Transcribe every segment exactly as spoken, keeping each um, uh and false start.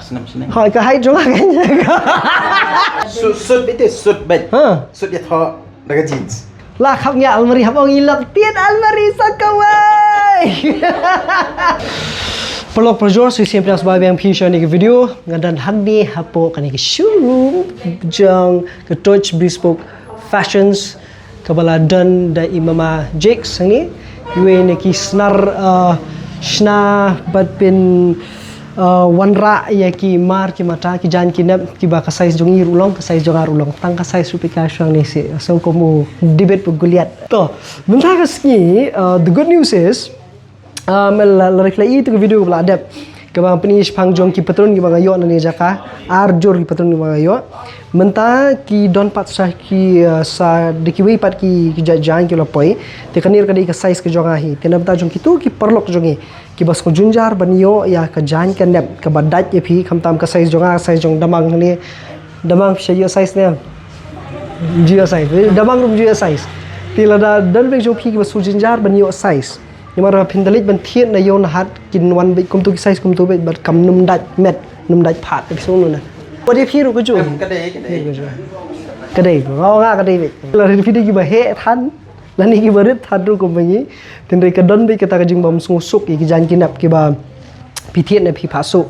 Snam snam. Ha, ka height jong nga kan. Sut, sut beit, sut beit. Ha. Sut ïa thoh da ka jeans. La khap ngi almari hap ong i lok tied almari sa kawai. Paralok parajor, sa shisien pdiang sngewbha biang phi sha kane ka video. Nga don hangne hapoh kane ka showroom jong ka Touch Bespoke Fashions, kaba la don da i mama Jakes hangne. Iwei na ki snar, uh, shna bad pyn, uh, wanrah ïa ki mar ki mata, ki jaiñ ki nep, kiba ka size jong i ruh long, ka size jong nga ruh long. Tang ka size ruh phi ka shong ne shi, song kum u David bad Goliath. To, mynta ka sngi, uh, the good news is, um, la, la reflect ïa tu ka video kaba la dep, kaba pyni shaphang jong ki patron kiba nga ïoh na ne jaka, ar jur ki patron kiba nga ïoh. Mynta ki don pat sa ki, uh, sa da kiwei pat ki, ki jaiñ, jaiñ ki la poi. Te kane ka dei ka size ka jong nga hi. Te na bynta jong kitu ki paralok jong ngi kiba sngewjynjar ban ïoh ïa ka jaiñ ka nep kaba dait ïa phi, khamtam ka size jong nga, size jong Damang ne. Damang phi shu ïoh size ne? Ju ïoh size. Damang ruh ju ïoh size. Te lada don bad jong phi kiba sngewjynjar ban ïoh size, namar ba phin da leit ban thied na ïew na hat, kin wan beit kumtu ki size kumtu beit bad kam nym dait met, nym dait phad, phi sngew na. Wat ïa phi ruh ka ju. Em, ka dei, ka dei. Ka dei, nga, nga ka dei beit. Lada phi dei kiba heh than, lane kiba rit than ruh kum ma ngi, tynrai ka don beit kata ka jingbym sngewsuk ïa ki jaiñ ki nep kiba phi thied ne phi phah suh.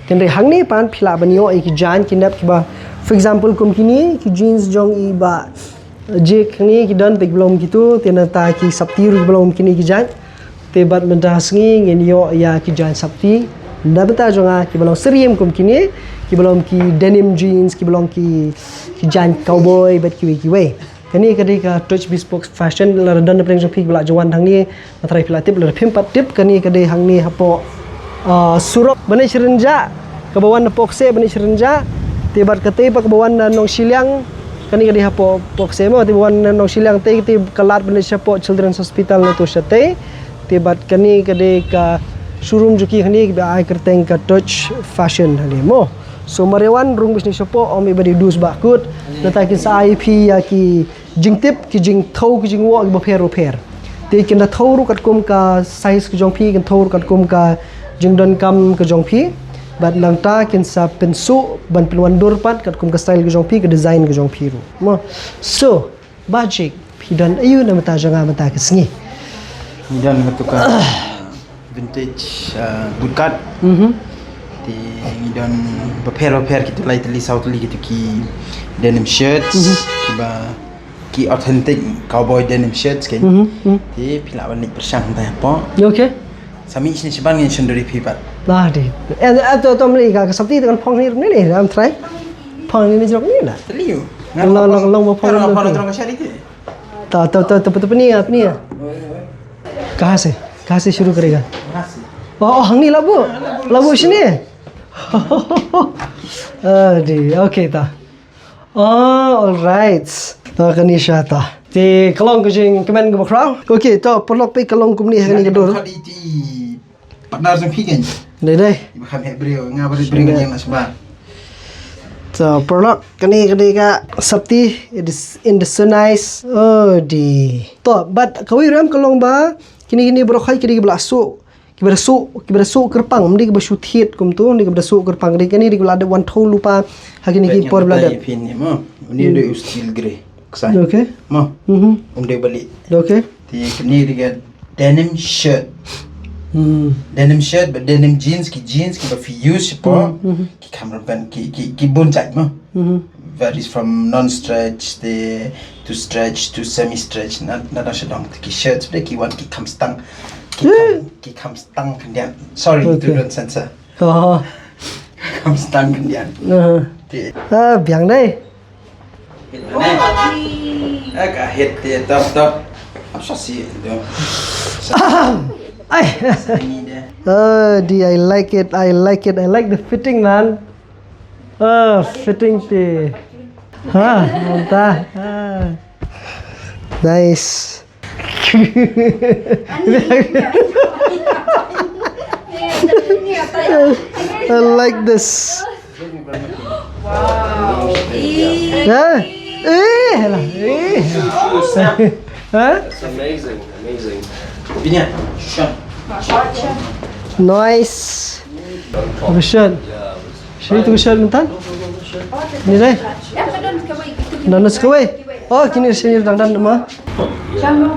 Tynrai hangne pat phi lah ban ïoh ïa ki jaiñ ki nep kiba, for example, kum kine ki jeans jong i bah Jake hangne ki don beit kiba long kitu, te nangta ki sopti ruh kiba long kine ki jaiñ. Te bad mynta ka sngi ngin ïoh ïa ki jaiñ sopti na bynta jong nga kiba long syriem kum kine, kiba long ki denim jeans, kiba long ki, ki jaiñ cowboy bad kiwei kiwei. Kane ka dei ka Touch Bespoke Fashion, lada don na pdeng jong phi kiba la ju wan hangne, nga tharai phi la tip, lada phim pat tip, kane ka dei hangne hapoh, ah, surok Bneng Syrnjah, kaba wan na Pokse Bneng Syrnjah, te bad katei pat kaba wan na Nongshiliang, kane ka dei hapoh Pokse mo, te ba wan na Nongshiliang te, te ka lad ban leit shapoh Children's Hospital na tu shatei, te bad kane ka dei ka showroom jong ki hangne kiba ai kyrteng ka Touch Fashion hangne mo. So mar ïa wan rung bishni shapoh, ym ïa ba dei dus ba kut. Nangta kin sa ai phi ïa ki jingtip, ki jingthew, ki jingwoh kiba pher ba pher. Te kin da thew ruh katkum ka size ka jong phi, kin thew ruh katkum ka jingdonkam ka jong phi. Bad nangta kin sa pynsuh ban pynwandur pat katkum ka style ka jong phi, ka design ka jong phi ruh mo. So Bah Jake, phi don aïu na bynta jong nga mynta ka sngi? Ngi don katu ka vintage, uh, bootcut. Mhm. Te ngi don bapher bapher, kitu lai tylli saw tylli kitu ki denim shirts, mhm, kiba ki authentic cowboy denim shirts ki. Mhm, mhm. Te phi lah ban leit pyrshang mynta hapoh. Okay. Sa mih shane shabar ngin shon duri phi pat. Lah dei. Eh, eh, to, to, mlei ka, ka sopti te kan phong ni, ni, ni, ram trai. Phong ni, ni jrok ni na. Teliu. Long, long, long, phong ni. Phong ni, phong ni. Ta, ta, ta, ta, ta, pni ya, pni ya. Kaha se, kaha se shuru karega? Oh, oh, hangne labu. Labu shane. Ah, dei. Okay, ta. Oh, all right. Ta kane sha ta. Te ka long ka jingkmen kaba khraw. Okay, to, paralok, peit ka long kumne hangne ka dur. Khadi ti partner jong phi kan. Dei, dei. Iba kham heh briew, nga ba dei briew nga ïeng na sba. To, paralok, kane ka dei ka sopti, it is in the sunrise. Oh, dei. To, bad kawei ruh ka long ba kine, kine baroh khoit kine kiba la suh, kiba da suh, kiba da suh kyrpang, ym dei kiba shu thied kumtu, ym dei kiba da suh kyrpang. Dei kine dei kiba la dep wan thew lypa ha kine ki por ba la dep. Phin mo, une dei u steel grey. Ksai. Okay. Mo. Mhm. Um dei bali. Okay. Te kine dei ka denim shirt. Hmm. Denim shirt, but denim jeans, ki jeans kiba phi use shapoh, hmm, hmm, ki kham rben, ki, ki, ki bun jait mo. Mhm. Varies from non-stretch te to stretch to semi-stretch. Na, na dang sha dang ki shirts, but ki wan ki kham stang. Ki kham, ki kham stang khyndiat. Sorry, okay, to don't censor. Oh. Kham stang khyndiat. Uh-huh. Te. Ah, biang dei. Hit ne? Eh, ka hit te top, top. Ap sa si tu. Ai. Sa ni deh. Ah, dei, I like it, I like it, I like the fitting, man. Ah, fitting te. Ha, mantap. Ah. Nice. I like this. Wow. Ha? Eh, lah. Eh. Ha? That's amazing, amazing. Bini, Sean. Nice. Sean. Yeah, it was Shi tu shirt mynta. Ni dei. Don sa kawei. Oh, kine shi ni dang don ma.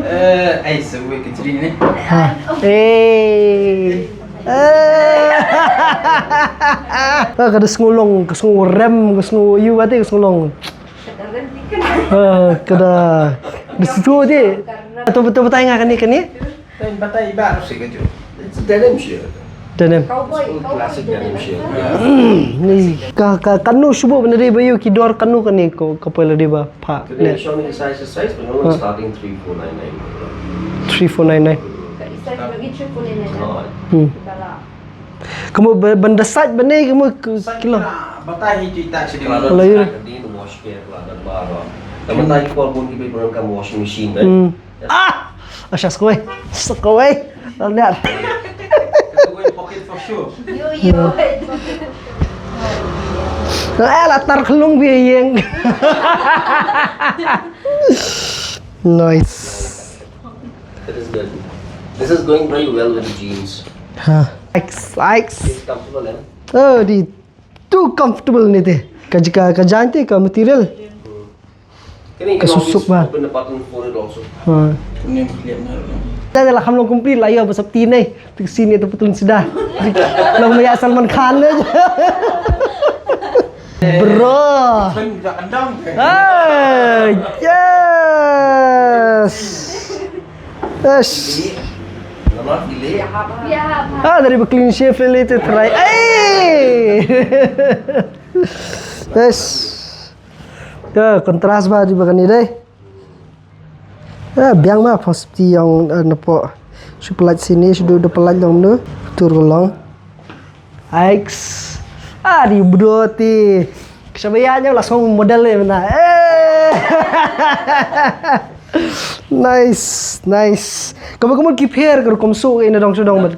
Eh, ai sa kawei ka jri ni. Ha. Eh. Eh. Ah, ka da sngewlong, ka sngewrem, ka sngew ïoh ati ka sngewlong. Ah, ka da. Di situ ti. Tu betul betul nga kane kane. Then batai iba rusi ka ju. It's a denim shirt. Denim. Cowboy, cowboy classic denim shirt. Ni ka ka kanu shubu benda dei ba ïoh ki dor kanu kane ko ka poi la dei ba pha. Today ne. Showing the size, the size, but no one starting three four nine nine. Three four nine nine. Ka isa lagi three four nine nine. Oh. Hmm. Kamu ba- benda sait benda kamu ke- kilo. Batai hi tu tak sini. Kalau ya. Di wash ke kalau ada baru. Kamu tak ikut pun kita pun kamu washing machine kan. Hmm. Ah! Asha skoi. Skoi. Lihat. Itu gue pocket for sure. Yo, yo. Eh, latar kelung biayeng. Nice. That is good. This is going very well with the jeans. Ha. Likes, likes. It's comfortable, eh? Oh, di too comfortable ni te. Ka jika ka jan te ka material. Ka susuk ba. Open the button for it also. Ha. Ni clear na. Dah dah lah kam long complete lah ya pasal tine. Tu sini tu betul sudah. Long maya Salman Khan aja. Bro. Kan dah andang. Ah, yes. Yes. Ah, dari ba clean shave lele te try. Hey! Yes. Ka kontras ba di ba kane dei. Ah, biang ma pos ti yang na po. Shu pelat sini, shu du pelat long nu. Tur long. Ix. Ah, di bdo ti. Kshabaya nya la song model le na. Eh. Nice, nice. Kamu kamu ki pher kar kom su ina dong su dong ber.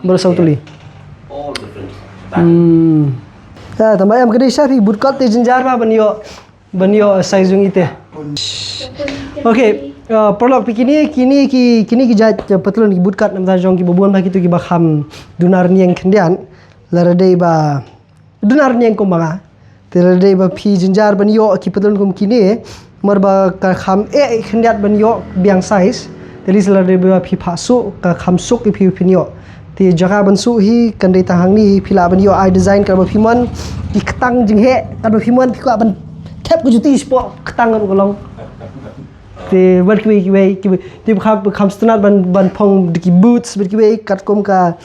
Ber sautuli. Hmm. Ya, tambah yang kedai sapi bootcut ti jenjar ma ban yo. Ban yo size jong ite. Okay, uh, paralok phi kini kini ki kini ki jait, uh, patlun ki bootcut namar jong ki babun ba kitu ki ba kham dunar niang khyndiat. Lada dei ba dunar niang kum ba nga. Te lada dei ba phi jinjar ban yo ki patlun kum kini. Mar ba ka kham eh khyndiat ban yo biang size. Te lada dei ba phi pha su ka kham suk ki phi phin yo. Te jaka ban su hi kan dei tang hangne hi phi lah ban yo ai design kaba phi mon. Ki ktang jinghe kaba phi mon phi kwah ban thep ka juti spo ktang ka long. Te bad kiwei kiwei kiwei te kham kham stunat ban ban phong de ki boots bad kiwei katkum ka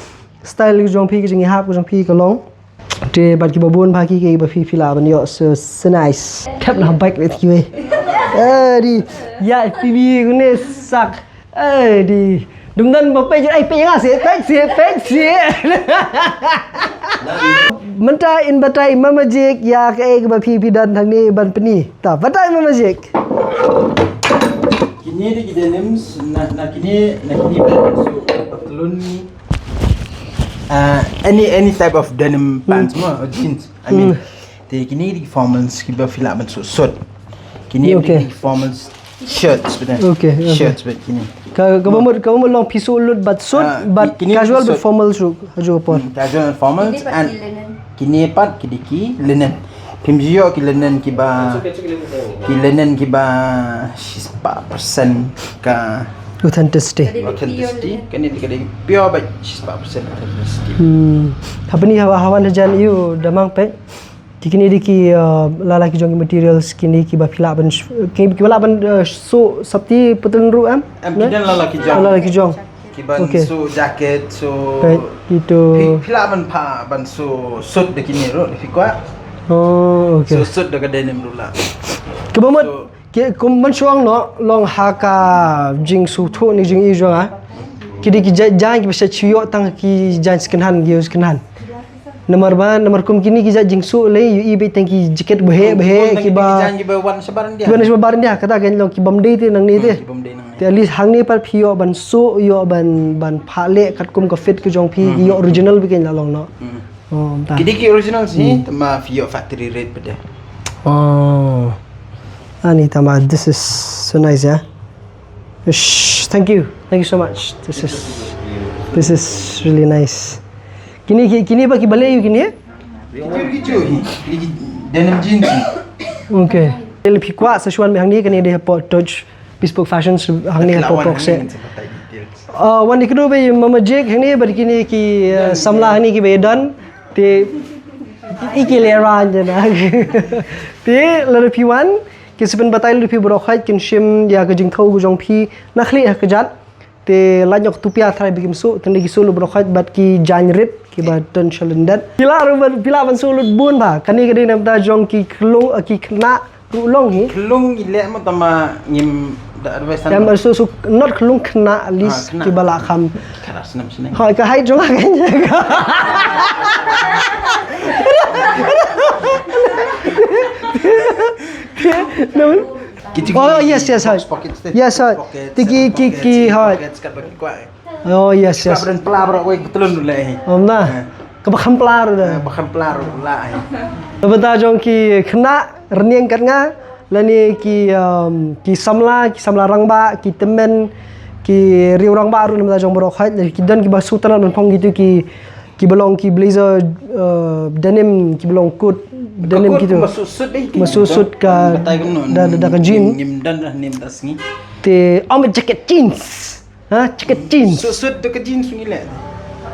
style jong phi ka jinghap jong phi ka long. Te bad ki babun ba ki ki ba phi phi lah ban yo so so nice. Thep na bike bad kiwei. Eh di ya phi bi ne sak. Eh di. Dum dan ba pej ai pej nga se pej se pej se. Mynta in batai mama jik ya ka ek ba phi phi dan thang ni ban pni. Ta batai mama jik. Kini di ki denims na na kini na kini ba so patlun ni. Uh, any any type of denim pants mo or jeans. I mean, te kini di formals ki ba phi lah ban suit suit. Kini di formals shirts but then. Okay, okay. Shirts but kini. Ka ka ba mut ka ba mut long phi suit lut but suit but casual but formal suit. Aju por. Casual and formals and kini pat ki di ki linen. Phim ju ïoh ki linen ki ba ki linen ki ba shispah percent ka authenticity. Authenticity. Kane ka dei pure ba shispah percent authenticity. Hmm. Hapeni hawa hawan hajan ïoh damang pet. Kini di ki, uh, lala ki jong ki materials kini ki ba phi lah ban ki ba lah ban, uh, su sapti putun ru am. Am kini lala ki jong. Lala ki jong. Ki ban su jacket su. Pet itu. Phi lah ban pha ban su suit de kini ru de phi kwah. Oh, okay. Su suit de ka denim ru lah. Ki ba mut ki kum ban suang no long ha ka jing su thu ni jing i jong a. Ki di ki jan ki ba sa chiyo tang ki jan second hand ki second hand. Namar ba namar kum kini ki jat jingsu le yu i be tang ki jacket ba he ba he ki ba wan shabar ndia kata kan long ki bam dei te nang ni te. Te at least hang ni par phi yo ban su yo ban ban pha le kat kum ka fit ka jong phi yo original bi ken la long no. Oh ta. Kidi ki original si tama phi yo factory red pede. Oh. Ani tama, this is so nice ya. Ish, thank you, thank you so much. This is this is really nice. Kini ki- kini ba ki bale yu kini? Ki jur ki jur hi, ki denim jeans hi. Okay. Te lada phi kwah sa shu wan beit hangne, kane dei hapoh Touch Bespoke Fashions hangne hapoh Pokse. Ah, wan ïakynduh beit Mama Jake hangne bad kine ki, eh, samla hangne kiba ïadon. Te i ki lehrain jana. Te lada phi wan, ki sa pynbatai lut ïa phi baroh khoit, kin shim ïa ka jingthew ka jong phi na khlieh ha kjat. Te lait noh ka tupia, tharai ba kim suh, tang da ki suh lut baroh khoit bad ki jaiñ rit kiba don sha lyndet. Phi lah ruh ban, phi lah ban suh lut bun bha. Kane ka dei na bynta jong ki khyllung, eh, ki khynnah ruh long hi. Khyllung ngi leh mo, tangba ngim da advice. Em, suh, suh, not khyllung, khynnah, at least, ah, khynnah, kiba lah kham. Khynnah snem snem. Hooid, ka height jong nga ka. Oh, yes, yes, hooid. Yes, hooid. Te ki, ki, ki, hooid. Oh, yes, yes. Ka ba kham pla ruh leh hi. Ym na. Eh. Ka ba kham pla ruh leh. Eh, ba kham pla ruh leh hi. Na bynta jong ki khynnah rynïeng kat nga, lane ki, um, ki samla, ki samla rangbah, ki tymmen, ki riew rangbah ruh na bynta jong baroh khoit, lane ki don kiba sngewtynnat ban phong kito ki, kiba long ki blazer, uh, denim, kiba long coat denim kito. Ba suit suit dei ki. Ba suit suit ka, da, da, da ka jean. Ngim don da, ngim da sngi. Te, um, jacket jeans. Ha, jacket jeans. Suit, suit da ka jeans ngi leh.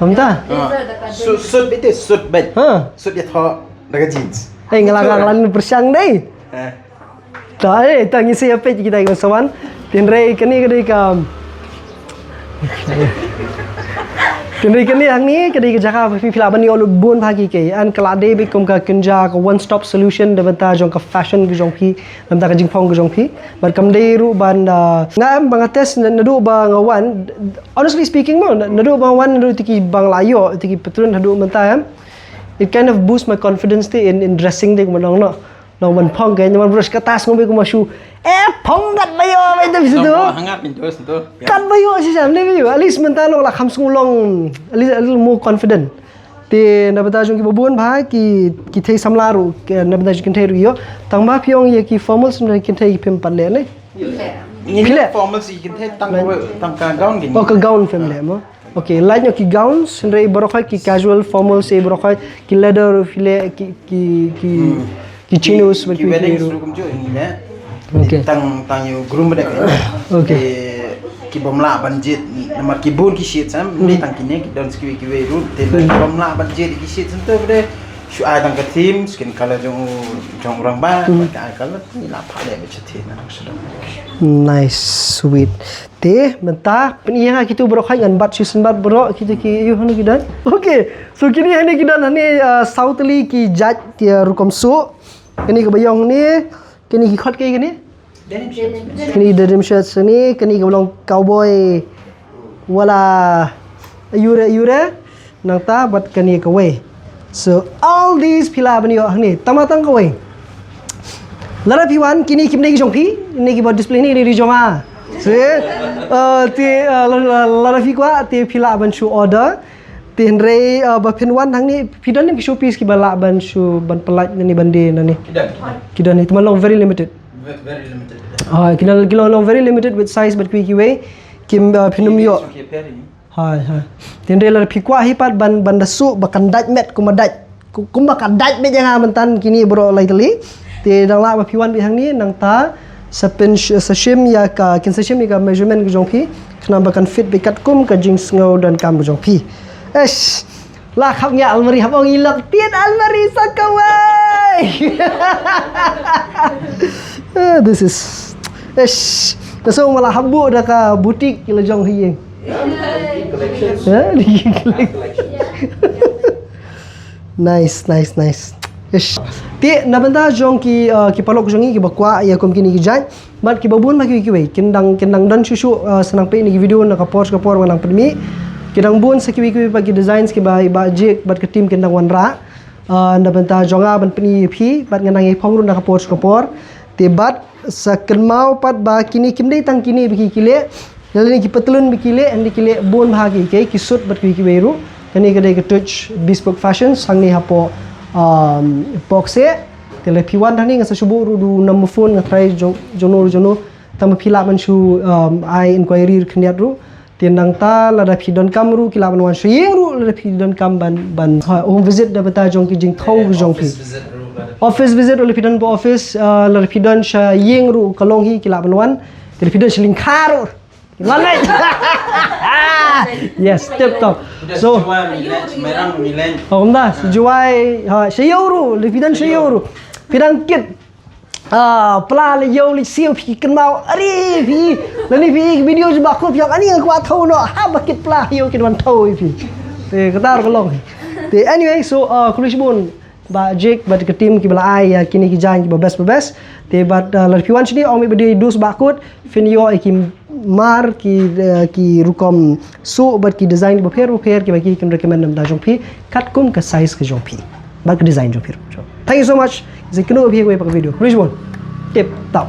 Ym ta? Ha. Suit, suit beit te, suit beit. Ha. Suit ïathoh da ka jeans. Eh, nga la, nga la pyrshang dei. Eh. Ta, eh, ta ngi sa ïa peit kita ki ban sa wan. Hynrei kane ka dei ka, hynrei kane hangne ka dei ka jaka ba phi, phi lah ban ïoh lut bun bha ki, ki. An ka la dei beit kum ka kynja, ka one stop solution na bynta jong ka fashion ka jong phi. Na bynta ka jingphong ka jong phi. Bad kam dei ruh ban, ah, nga em ba nga test na, naduh ba nga wan. Honestly speaking mo, na, naduh ba nga wan, naduh ïa ki ba nga la ïoh, ïa ki patrun haduh mynta em. It kind of boost my confidence te in, in dressing te kumba nong noh. Nong ban phong ka, nong ban brush ka tas ngam ïoh kumba shu. Eh, phong kat ba ïoh, ba ïoh, ba ïoh, hangat, kat ba ïoh, shisha, ne ba ïoh. At least mynta nong la kham sngew long, at least a little more confident. Te na bynta jong kiba bun bha ki, ki thei samla ruh, ki, na bynta jong ki thei ruh ïoh. Tang ba phi ong ïa ki formals, na ki thei phim pat leh ne? Ngi leh formals ki thei tang, tang ka gown ki. Oh, ka gown phim leh mo. Okay, lait noh ki gowns, hynrei baroh khoit ki casual formals, eh, baroh khoit ki leather, phi leh ki, ki, ki, ki chinos, ki wedding ruh kumjuh ngi leh. Okay. Tang, tang ïa u groom bad ka. Okay. Eh, ki bym lah ban jied, namar ki bun ki shades, em, ne tang kine ki don kiwei kiwei ruh, te ki bym lah ban jied ki shades, em, te bad shu ai tang ka theme, skin color jong u, jong u rangbah, ka eye color, ngi lah pha leh bad shathie na nang sha dong. Nice, sweet. Te mynta pyni ïa nga kito baroh khoit, ngan bat shisien bat baroh kito ki, ïoh hano ki don. Okay. So kine hane ki don hane, uh, saw tylli ki jait, ki, uh, rukom suh. Kane kaba ïong ne, kane ki khot kaei kane? Kane denim shirts ne, kane kaba long cowboy wala aiu re aiu re, nangta bad kane kawei. So all these phi lah ban ïoh hangne, tang ma tang kawei. Lada phi wan, kine kim dei ki jong phi, kine kiba display ne, kine ki jong nga. So, eh, te, eh, la-, la-, lada phi kwah te phi lah ban shu order. Te hynrei, eh, ba phin wan hangne, phi don ne ki showpiece kiba lah ban shu, ban pynlait nangne ban die nangne? Ki don, ki don. Ki don ne, te man long very limited. Ve-, very limited. Ah, ki don, ki long, long very limited with size bad kiwei kiwei. Kim, eh, phin ym ïoh. Hai, hai. Te hynrei lada phi kwah hi pat ban, ban da suh ba kan dait met kumba dait. Ku-, kumba ka dait beit ïa nga mynta kine baroh lai tylli. Te dang lah ba phi wan beit hangne nangta sa pyn sh-, sa shim ïa ka, kin sa shim ïa ka measurement ka jong phi. Khnang ba kan fit beit katkum ka jingsngew donkam ka jong phi. Eish. La khap ïa almari, hap ong i lok tied almari sa kawei. Ah, this is, eish. Ka song ma la hap buh da ka boutique ki la jong hi. Ha? Nice, nice, nice. Ish. Te na bynta jong ki, uh, ki paralok jong ngi kiba kwah ïa kum kine ki jait. Bad kiba bun ma kiwei kiwei. Kin dang, kin dang don shuh shuh, uh, sa nang peit ïa ki video na ka por sha ka por ba nang pynmih. Ki dang bun sa kiwei kiwei pat ki designs kiba i Bah Jake bad ka team kin dang wanrah. Uh, na bynta jong nga ban pyni ïa phi, bad ngan nang ïa phong ruh na ka por sha ka por. Te bad sa kynmaw pat ba kine kim dei tang kine ba ki, ki leh. Lane ki patlun ba ki leh, hynrei ki leh bun bha ki, ki, ki suit bad ki, kiwei ruh. Kane ka dei ka Touch Bespoke Fashion, hangne hapoh, um, Pokse. Te lada phi wan hangne nga sa shu buh ruh da u number phone, nga tharai jong, jong no, jong no. Tang ba phi lah ban shu, um, ai inquiry khyndiat ruh. Te nangta lada phi donkam ruh ki lah ban wan sha ïing ruh, lada phi donkam ban, ban, ha, home visit da bynta jong ki jingthew ki jong phi. Office visit ruh lada phi don ba office, ah, lada phi don sha ïing ruh ka long hi ki lah ban wan. Te lada phi don sha lyngkha ruh. Wan leh. Yes, tip top. So, kumta, sha Jowai, ha, sha ïew ruh, lada phi don sha ïew ruh. Phi dang kit. Ah, pla la ïew la siew phi kynmaw. Are phi. Lane phi video jong Bah Kut phi ong ani nga kwah thew noh. Ha ba kit pla ïew kit wan thew ïa phi. Te kata ruh ka long. Te anyway, so, ah, khublei shibun Bah Jake bad ka team kiba la ai ïa kine ki jaiñ kiba best ba best. Te bad, ah, lada phi wan shane ong mih ba dei dos Bah Kut, phin ïoh ïa ki mar ki, ah, ki rukom suh bad ki design kiba pher ba pher kiba ki kin recommend na bynta jong phi katkum ka size ka jong phi bad ka design jong phi. Thank you so much. Sa ïakynduh ïa phi ha kawei pat ka video. Khublei shibun. Tip top.